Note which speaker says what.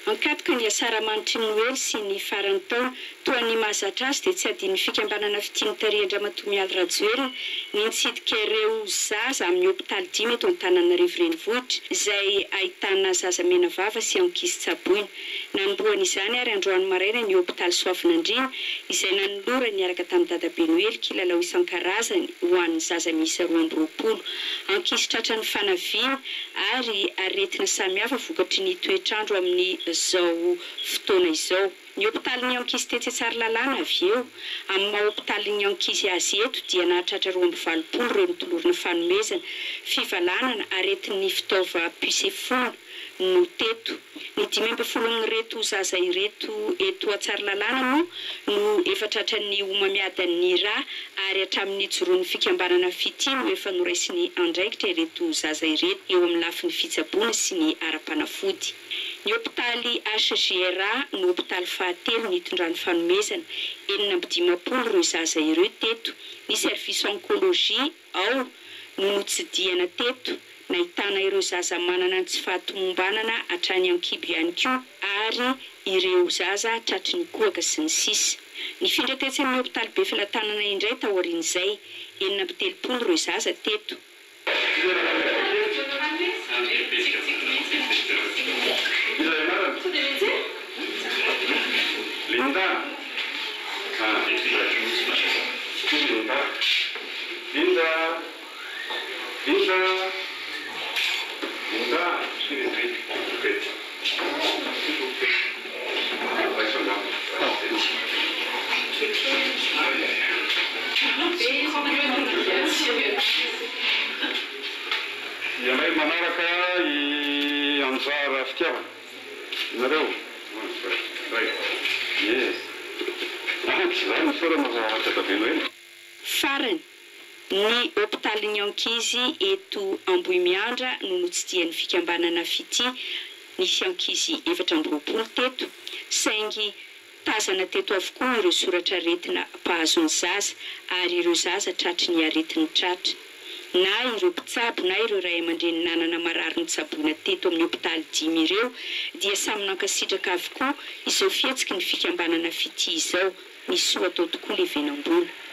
Speaker 1: Ankatoky ny asaramanitry ny Noely sy ny faran'ny taona. Toa ny mahazatra azy dia tsy adinon'ny fikambanana Fitia notarihan-dRamatoa Mialy Rajoelina ny nitsidika ireo zaza amin'ny hopitaly dimy eto Antananarivo Renivohitra izay ahitana zaza menavava sy ankizy tsaboina. Nanombohana izany ary androany maraina ny hopitaly Soavinandriana izay nanolorany niaraka tamin'i Dadabe Noely kilalao isan-karazany ho an'ny zaza miisa 22. Ankizy tratran'ny fanaviana ary aretina samihafa vokatry ny toetr'andro amin'izao fotoana izao. Ny hopitalin'ny ankizy tetsy Tsaralalàna avy eo. Amin'ny maha hopitalin'ny ankizy azy eto dia nahatratra 82 ireo notolorana fanomezana. Fivalanana, aretin'ny fitaovam-pisefoana no teto. Ny 15 amin'ireto zaza ireto eto Tsaralalàna moa no efa tratran'ny homamiadan'ny ra ary hatramin'ny nijoroan'ny fikambanana Fitia no efa noraisiny andraikitra ireto zaza ireto eo amin'ny lafiny fitsaboana sy ny ara-panafody. Ny hopitaly HJRA no hopitaly fahatelo nitondrany fanomezana, 56 ireo zaza ireo teto. Ny service oncologie ao no notsidihana teto, nahitana ireo zaza manana ny tsy fahatomombanana hatrany an-kibo ihany koa ary ireo zaza tratry ny kohaka sy ny sisa. Nifindra tetsy amin'ny hopitaly Befelatanana indray taorian'izay, 36 ireo zaza teto.
Speaker 2: Linda. Linda. Linda. Linda. Linda. Ianay manaraka i Anjara Fitiavana. Nareo. Yes. Tsy za no isaorana fa Dadabe Noely.
Speaker 1: Farany, ny hopitalin'ny ankizy eto Ambohimiandra no notsidihan'ny fikambanana Fitia, nisy ankizy 24 teto, saingy tazana teto avokoa ireo soratra aretina mpahazo ny zaza ary ireo zaza tratry ny aretin'ny tratra. Na ireo mpitsabo na ireo ray aman-dreny nanana marary notsaboina teto amin'ny hopitaly dimy ireo dia samy nankasitraka avokoa izao fihetsiky ny fikambanana Fitia izao, ny soa atao tokoa levenam-bola.